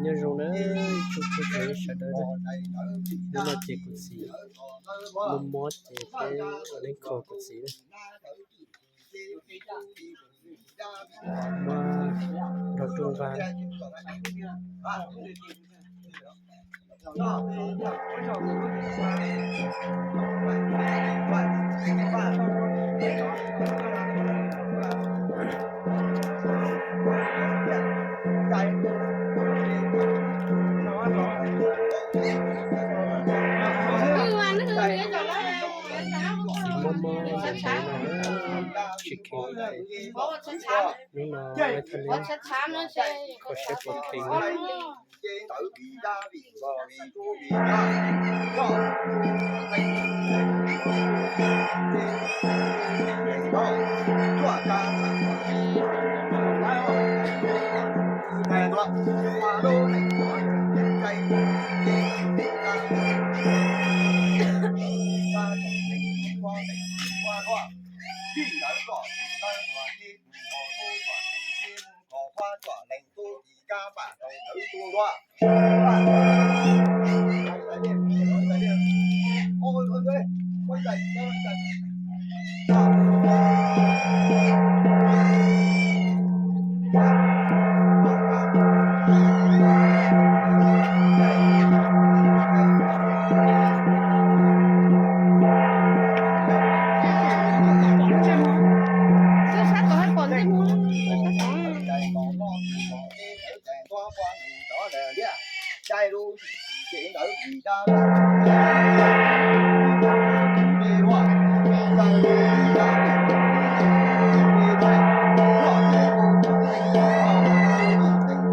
Nyob zoo na, ib tsoom phooj ywg sawv daws na. Hnub no ces kuv txiv mob mob ces peb ua neeb kho kuv txiv na. Mob nrog rooj vag. Txiv mob mob ntev ntev no tsis kheev li. Hnub no thaj neeb kho siab puas kheev na.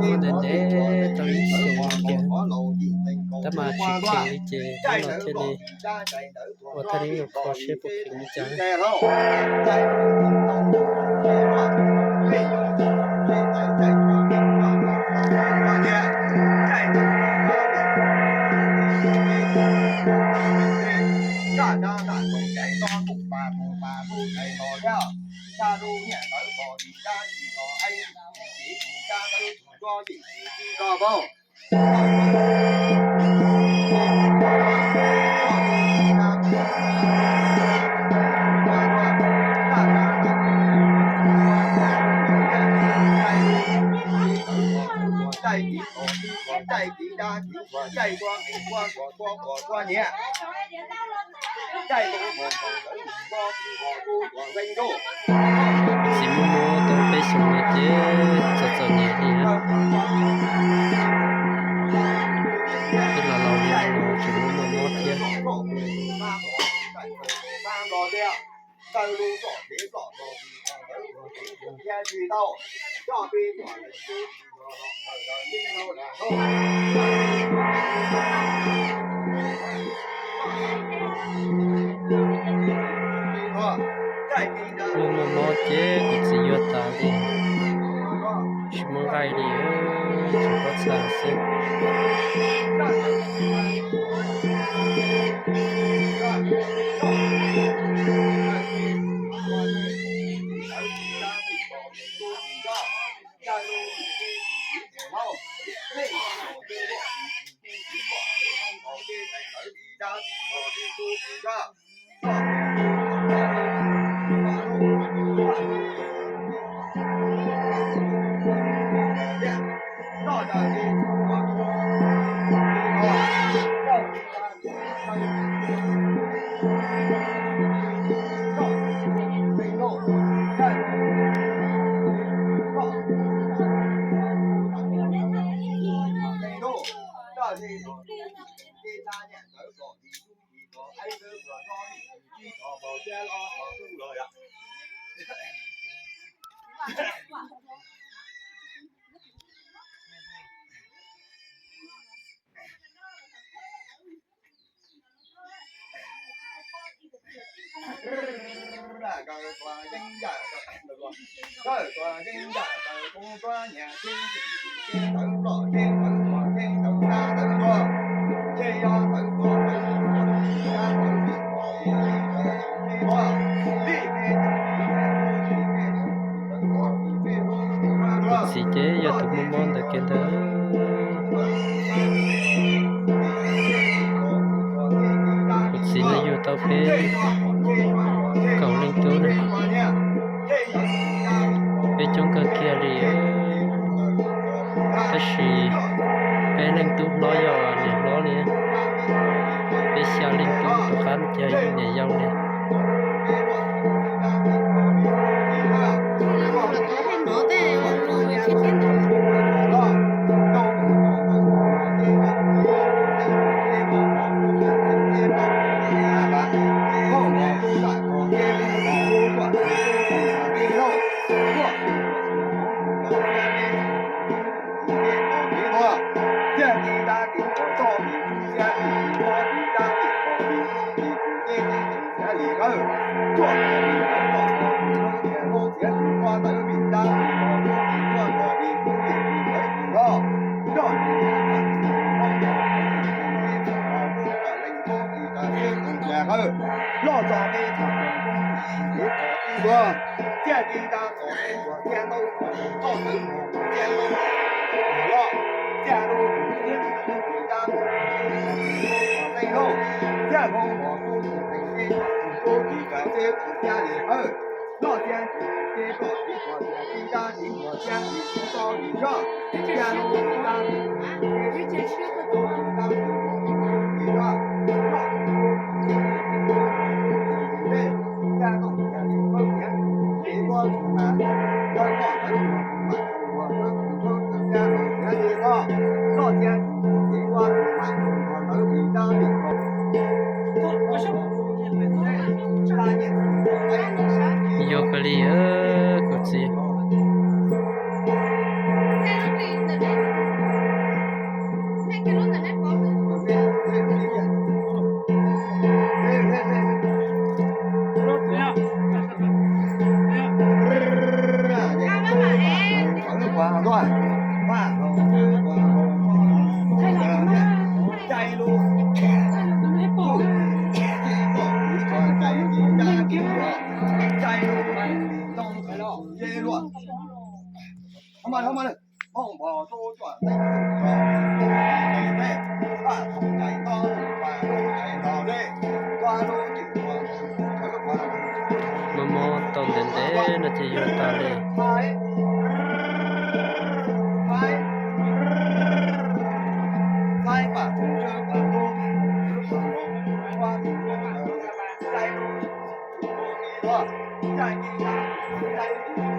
Mob ntev ntev tau ib xyoos kiag, tab mas tsis kheev li ces hnub no thiaj li ua thaj neeb no kho siab puas kheev li cas. Txiv mob mob tau peb xyoos no ces txom txom nyem li na. Twb los laus li no tseem mob mob thiab. Mob mob mob ces kuv txiv yuav tas li, tsis muaj nqaij li, tsuas pob txha xwb. Kuv txiv ces yog tus muaj mob ntawd kiag ntag. Peb kaum leej tub na, peb coob kawg kiag li, tab sis peb leej tub hlob yog niam hlob li, peb xya leej tub rov qab ces niam yau li. Yog kawg li kuv txiv. Mob mob tau ntev ntev no ces yuav tas li.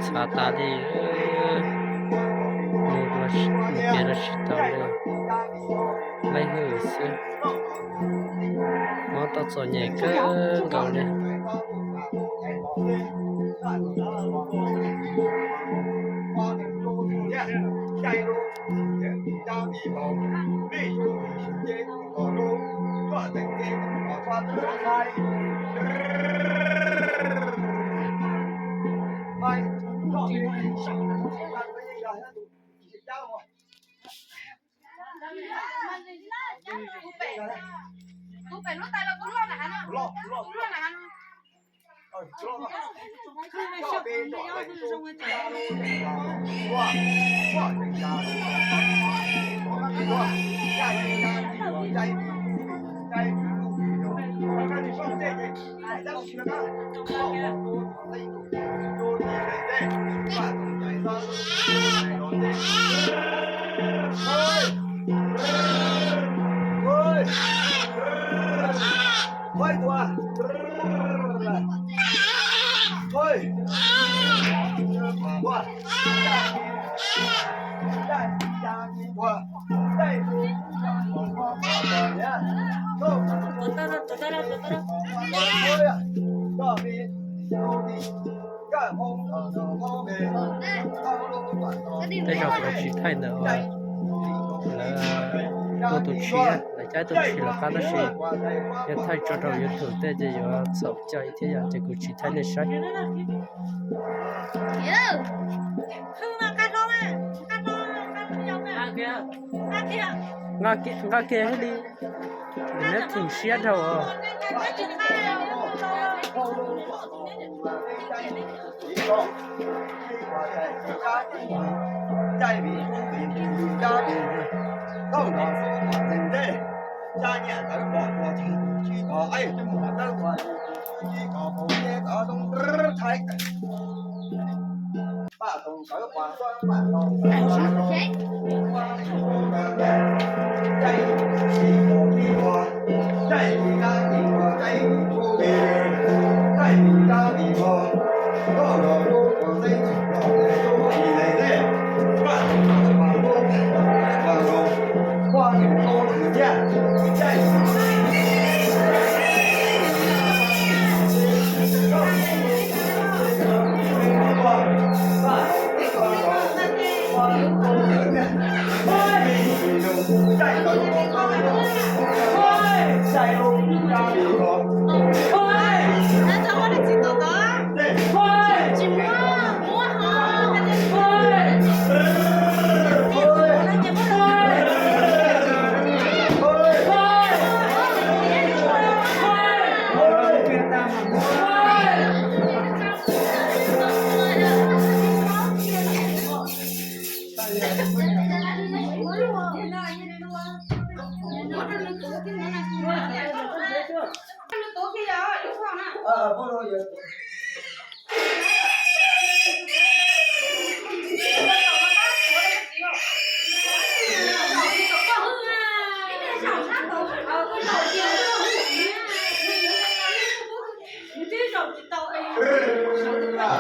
Txhav tas li, mus los mus kev los tsis tau li, leej hwj xwb. Mob tau txom nyem kawg nkaus li. Tej zaum kuv tsis thaij ntawm lawv tua tus tshiab, lawv cab ib tug tshiab lawv qab tab sis yog thaij tso rau YouTube tej ces yuav txhaum cai thiab yom, ces kuv tsis thaij nej saib. Nqa kiag li, neb theem siab dhau os.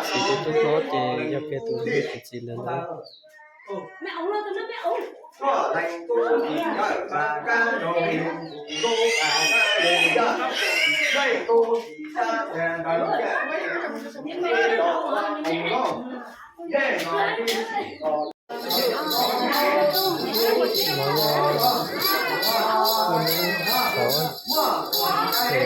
Txiv tus tub hlob ces yog kiag tus tus txiv ntawd ntag. Los yog ua neb qhov ces peb cov tub cov nyab los thov niam thov txiv kom txhob tu siab rau peb cov tub cov nyab na. Muaj tej twg ua siab loj los kom zam txim, kom kom qab los nrog peb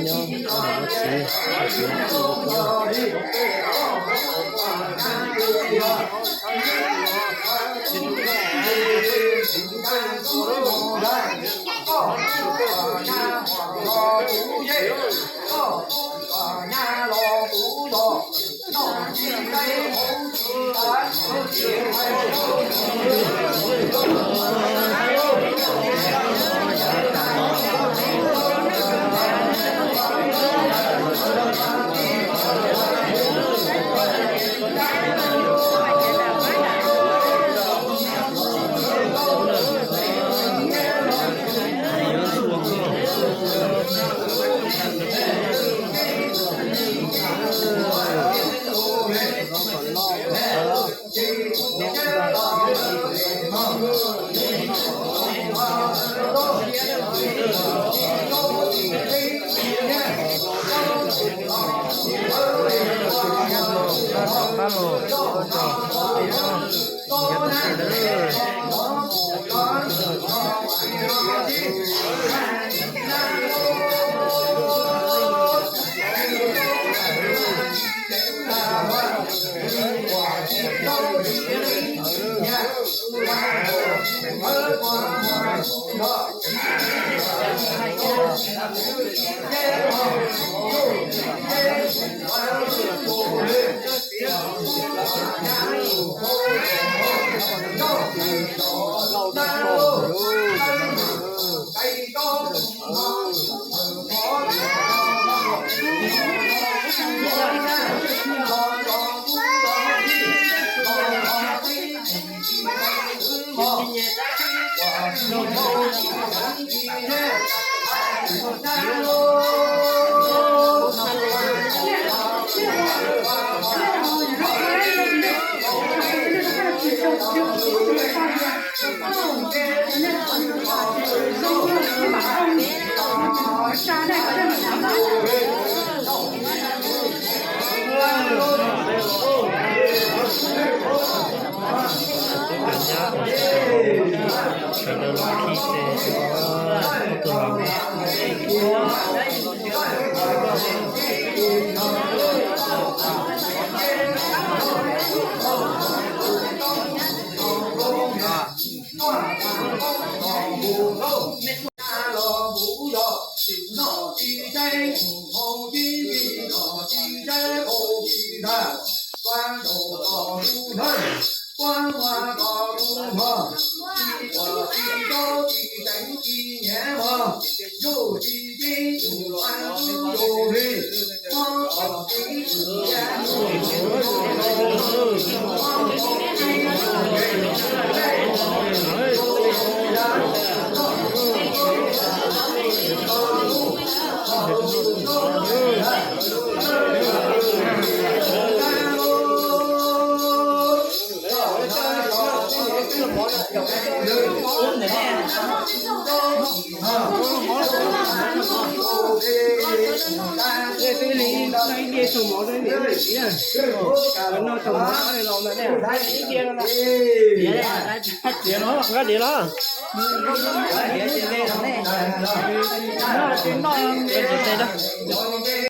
nyob niam nrog txiv. Sawv daws los khi ces ob tug laus. Nkaj diav los? Nkaj diav teb los?